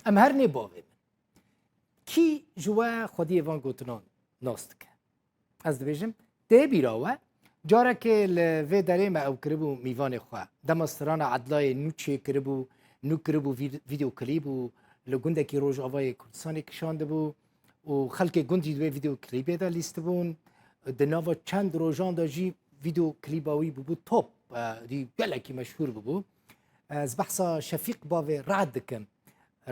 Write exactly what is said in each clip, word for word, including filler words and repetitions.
Em her nê bavê min. Kî ji we xwediyê van gotinan nas dike? Ez dibêjim, tê bîra we, carekê li vê derê me ew kiribû mîvanê xwe. Dema strana Edlayê nû çêkiribû, nû kiribû vî-, vîdeoklîp û li gundekî Rojavayê Kurdistanê kişandibû û xelkê gund jî di wê vîdeoklîpê de lîstibûn. Di nava çend rojan de jî vîdeoklîba wî bûbû top, e, dî gelekî meşhûr bûbû. Ez behsa Şefîq Bavê Rad dikim.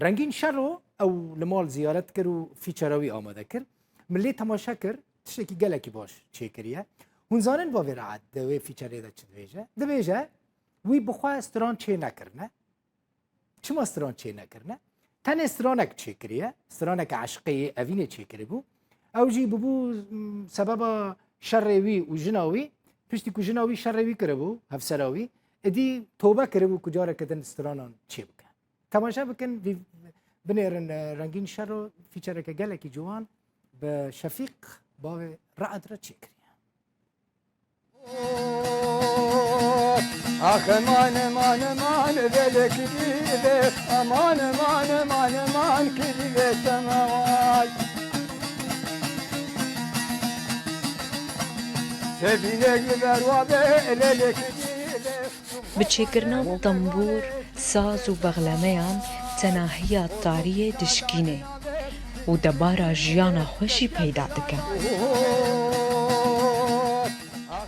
Rengîn Şero ew li mal ziyaret kir û fîçera wî amade kir. Min lê temaşe kir, tiştekî gelekî baş çêkiriye. Hûn zanin Bavê Rad di wê fîçerê de çi dibêje? Dibêje, wî bi xwe stran çê nekirine. Çima stran çê nekirine? Tenê stranek çêkiriye, straneke eşqê yê evînê çêkiribû. Ew jî bûbû, m, sebeba şerê wî û jina wî, piştî ku jina wî şerê wî kiribû, hevsera wî, êdî tobe kiribû ku careke din stranan çê bike. Temaşe bikin, vî-, binêrin, e, Rengîn Şero fîçereke gelekî ciwan bi Şefîq Bavê Re'ed re çêkiriye. Ax eman, eman, eman, velek dibe, aman, eman, eman, eman, kiribe semawal. Sevinek verwa be, lelek dibe. Bi çêkirina tembûr, saz û bexlemeyan tenahiya tariyê dişkîne û debara jiyana xwe jî peyda dike.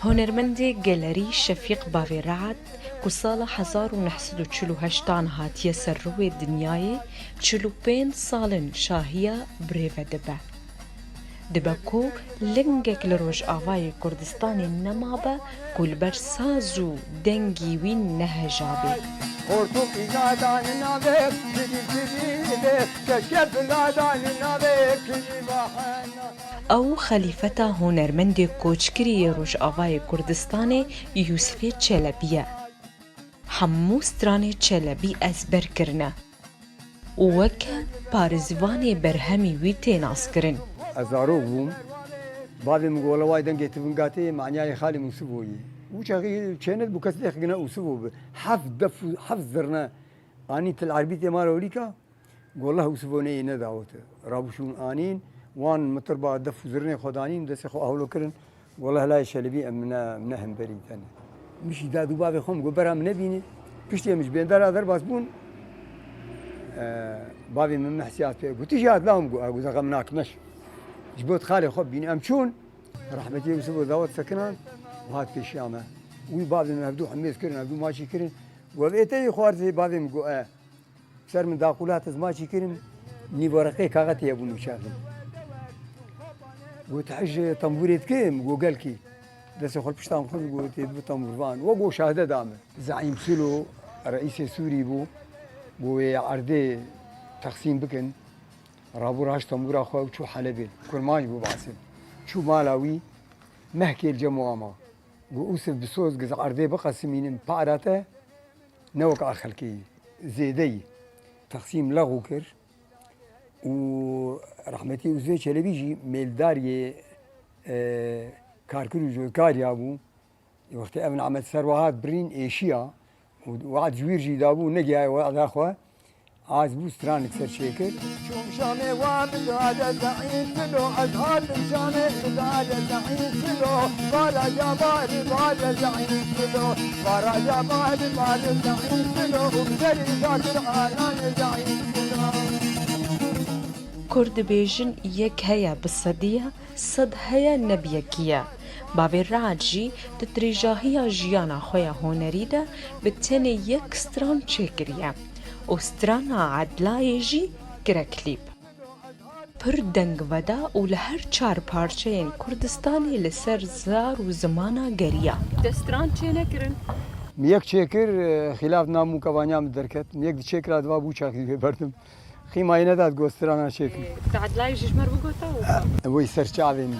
Hunermendê gelerî Şefîq Bavê Re'ed, ku sala hezar û neh sed û çil û heştan hatiye ser rûyê dinyayê, çil û pênc sal in şahiya birêve dibe. Dibe ku lingek li Rojavayê Kurdistanê nemabe ku li ber saz û dengî wî nehejabe. Hortûkî zadan nabe, kidî kidî be, keşke biladan nabe, kidî bahana. Ew xelîfeta hunermendê koçkirî yê Rojavayê Kurdistanê Yûsifê Çelebî ye. Hemû stranê Çelebî ezber kirine û weke parêzvanê berhemî wî tê naskirin. Ez zarok bûm, bavê min gola way dengê tu vingatê maniyayê xalê Ûsivoyê. Û çaxî çênet bû kes lêx gine Ûsivo bi. Heft def û heft zirne anî til erbîtê ma re olîka. Golleh Ûsivoneyê nedawete. Rabûşûn anîn, wan mitirba def û zirnê xwe danîn, destê xwe ahlo kirin. Golleh layê Şelebî em ne, ne hemberî tene. Min jî dad û bavê xwe min got, bera min nebîne. Piştî em ji bêndera derbas bûn, e, bavê min mehsiyat pê got, tu jî hat la min got, e, got, zexe min akmeş. Ji bo xalê xwe bîne. Em çûn, rehmetî Ûsivo dawet sekinan, û hat pêşiya me. Wî bavê min hevdû hemêz kirin, hevdû maçî kirin. Got, ev ê te yî xwarzê, bavê min got, e. Ser min daqûlat ez maçî kirim, nîv wereqê kaxetê hebûn û çaxî. Got, "Hej tembûrê dikê?" Min got, "Gelkî." Destê xwe li pişta min xist, got, "Tê bibe tembûrvan." Wek got şahide da min. Zeîm Silo, reîsê Sûrî bû, got, "Wê erdê teqsîm bikin." Rabû raşt tembûra xwe û çû Helebê. Kurmanc bû behsê. Çû mala wî, mehkê li cem wan ma. Got, "Ûsiv bi soz giz erdê biqesimînim, para te ne wek a xelkê yî, zêde yî." Teqsîm lexû kir û rehmetî Ûsvê Çelebî jî mêldariyê, e, karkir û cotkarî ya bû. Wextê ev nimet ser wa hat birîn êşiya û wad ji wîr jî dabû, negihaye wada xwe. Az bû stranik ser çêkir. Çûm Şamê wa bidade zeîn filo, ez hatim Şamê bidade zeîn filo. Baraja barî bade zeîn filo, baraja barî bade zeîn filo. Û serî datir alanê zeîn filo. Kurd dibêjin yek heye bi sediya, sed heye ne bi yekî ye. Bavê Re'ed jî di dirêjahiya jiyana xwe ya hunerî de bi tenê yek stran çêkiriye û strana Edlayê jî kire klîp. Pir dengveda û li her çar parçeyên Kurdistanê li ser zar û zimana geriya. Te stran çênekirin? Min yek çêkir, e, xîlaf nam û kevaniya min derket. Min yek di çêkira diva bû çaxî wê berdim. Xîmayî nedat got strana çêkin. Te Edlayê jî ji me re bigota û... Wê ser çavên min.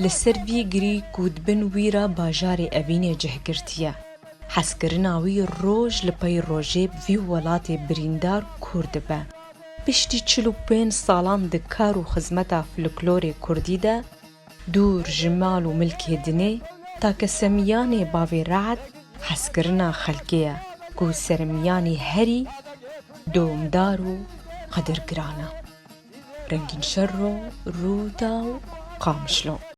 Li ser vî girî ku di bin wî re bajarê Evînê cih girtiye. Hezkirina wî roj li pey rojê bi vî welatê birîndar kûr dibe. Piştî çil û pênc salan di kar û xizmeta folklorê kurdî de, dûr ji mal û milkê dinê, ta ke Semiyanê bavê Re'd, hezkirina xelkê ye ku serimiyanî herî domdar û qedirgiran e. Rengîn Şerro, Rûdaw, Qamişlo.